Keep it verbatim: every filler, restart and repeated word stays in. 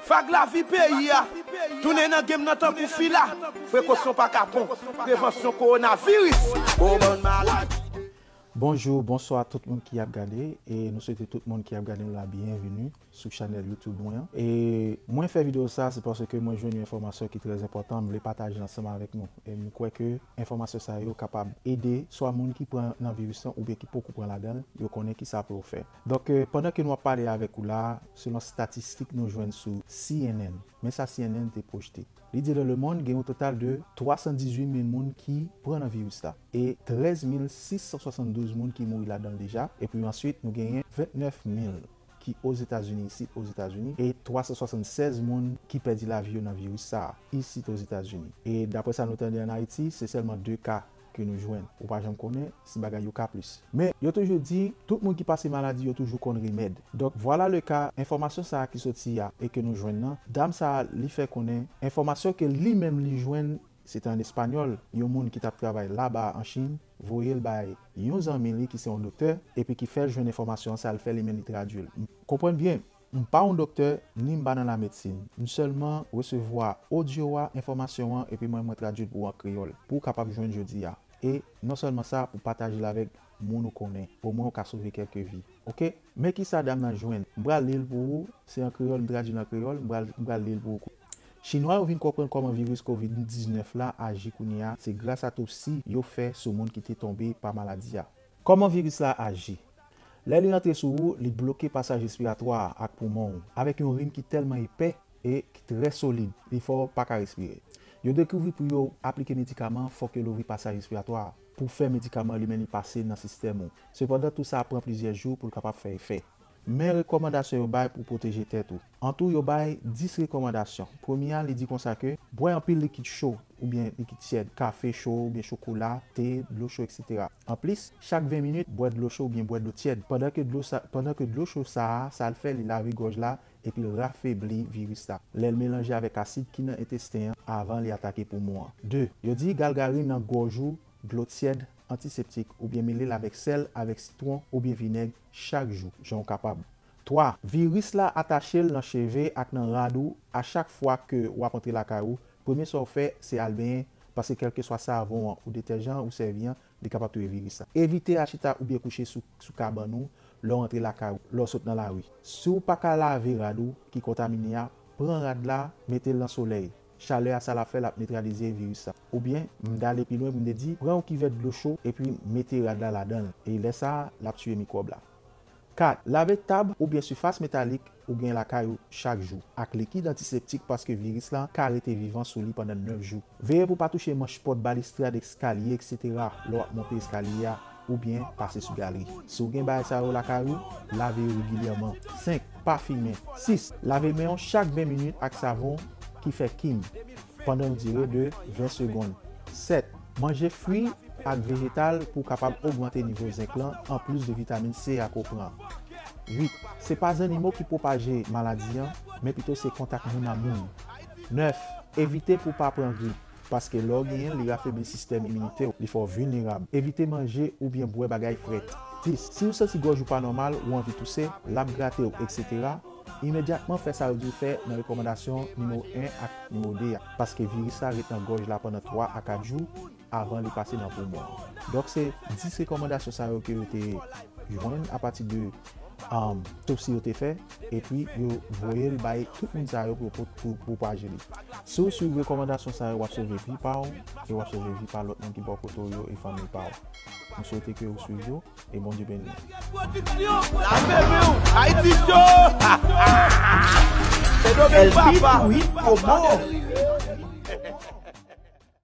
Vag lavi peyi a tounen nan game nan tankou fila. Prekosyon pa kapon. Prevansyon kowonaviris. Bon, bann maladi. Bonjou, bonswa tout moun ki ap gade, e nou swete tout moun ki ap gade nou la byenveni sou chanèl YouTube mwen an. E mwen fè videyo sa, se paske mwen jwenn yon enfòmasyon ki trè enpòtan, m vle pataje l ansanm avèk nou. E m kwè ke enfòmasyon sa yo kapab ede swa moun ki pran nan viris lan oubyen ki poko pran ladan l, yo konnen kisa pou yo fè. Donk, e, pandan ke nou ap pale avèk ou la, selon statistik nou jwenn sou C N N, men sa C N N te pwojte. Li di nan lemonn gen yon total de twa san dizuit mil moun ki pran nan viris la e trèz mil sis san swasanndouz moun ki mouri ladan l deja. Epi answit, nou genyen vennèf mil ki Ozetazini, isit Ozetazini, e twa san swasannsèz moun ki pèdi lavi yo nan viris sa a, isit Ozetazini. E daprè sa nou tande ann Ayiti, se sèlman de ka ke nou jwenn. Ou pa janm konnen si bagay yo ka plis. Men, yo toujou di, tout moun ki pase maladi yo toujou konn remèd. Donk, vwala le ka, enfòmasyon sa a ki soti a e ke nou jwenn nan, dam sa a, li fè konnen enfòmasyon ke li menm li jwenn, se te an espanyòl, yon moun ki t ap travay laba an Chin, voye l bay yon zanmi li ki se yon doktè, epi ki fè l jwenn enfòmasyon an, sa l fè li menm li tradui l. Konprann byen, m pa yon doktè, ni m pa nan lamedsin. M sèlman resevwa odyo a, enfòmasyon an, epi mwen, mwen tradui l pou ou an kreyòl, pou w kapab jwenn jodi a. E non sèlman sa, pou pataje l avèk moun ou konnen. Omwen, ou ka sove kèlke vi. Oke? Men kisa dam nan jwenn. M pral li l pou ou. Se an kreyòl, m tradui l an kreyòl. M pral, m pral li l pou ou. Chinwa yo vin konprann kòman viris kovid diznèf la aji kounye a. Se gras a topsi yo fè sou moun ki te tonbe pa maladi a. Kòman viris la aji? Lè li rantre sou ou, li bloke pasaj respiratwa a ak poumon w avèk yon rim ki tèlman epè e ki trè solid, li fè w pa ka respire. Yo dekouvri pou yo aplike medikaman, fòk yo louvri pasaj respiratwa a pou fè medikaman li menm li pase nan sistèm ou. Sepandan, tou sa ap pran plizyè jou pou l kapab fè efè. Men rekòmandasyon yo bay pou pwoteje tèt ou. Antou, yo bay dis rekòmandasyon. Premye a, li di konsa ke bwè anpil likid cho oubyen likid tyèd, kafe cho oubyen chokola, te, dlo cho, etsetera. Anplis, chak ven minit, bwè dlo cho oubyen bwè dlo tyèd. Pandan ke dlo sa, pandan ke dlo cho sa a, sa l fè, li lave gòj la epi l rafebli viris la lè l melanje avèk asid ki nan entesten an avan li atake poumon an. De, yo di galgarin nan gòj ou dlo tyèd antiseptik oubyen mele l avèk sèl, avèk sitwon oubyen vinèg chak jou, jan w kapab. Twa, viris la atache l nan cheve ak nan rad ou a chak fwa ke w ap antre lakay ou, premye sa w fè, se al benyen, paske kèlkeswa savon an ou detèjan an ou sèvi an, li kapab touye viris la. Evite al chita oubyen kouche sou, sou kabann ou lè w antre lakay ou, lè w sot nan lari. Si w pa ka lave rad ou ki kontamine a, pran rad la, mete l nan solèy. Chalè a, sa l ap fè, l ap netralize viris la. Oubyen, m t ale pi lwen pou m te di, pran yon kivèt dlo cho epi mete rad la ladan l. E lè sa a, l ap tiye mikwòb la. Kat, lave tab oubyen sifas metalik ou gen lakay ou chak jou ak likid antiseptik, paske viris la ka rete vivan sou li pandan nèf jou. Veye pou w pa touche manch pòt, balistrad, eskalye, etsetera lè w ap monte eskalye a oubyen pase sou galri. Si w gen bagay sa yo lakay ou, lave yo regilyèman. Senk, pa fimen. Sis, lave men w chak ven minit ak savon ki fè kim pandan yon dire de ven segonn. Sèt, manje fwi ak vejetal pou w kapab ogmante nivo zenk lan, anplis de vitamin C a ke w pran. Uit, se pa zannimo ki pwopaje maladi an, men pito se kontak moun a moun. Nèf, evite pou w pa pran grip, paske lè w genyen l, li rafebli sistèm iminite w, li fè w vilnerab. Evite manje oubyen bwè bagay frèt. Dis, si w santi gòj ou pa nòmal, ou anvi touse, l ap grate w, etsetera, imedyatman fè sa yo di w fè nan rekòmandasyon nimewo en ak nimewo de a, paske viris la ret nan gòj la pandan twa a kat jou avan li pase nan poumon. Donk, se dis rekòmandasyon sa yo ke yo te jwenn apati de, um, topsi yo te fè, epi yo voye l bay tout moun sa yo pou, pou, pou pwopaje li. Si w swiv rekòmandasyon sa yo, w ap sove vi pa w, e w ap sove vi pa lòt moun ki bò kote w yo e fanmi pa w. M swete ke w swiv yo, e Bondye beni w. Lave men w, Ayiti cho! Sendomeng papa!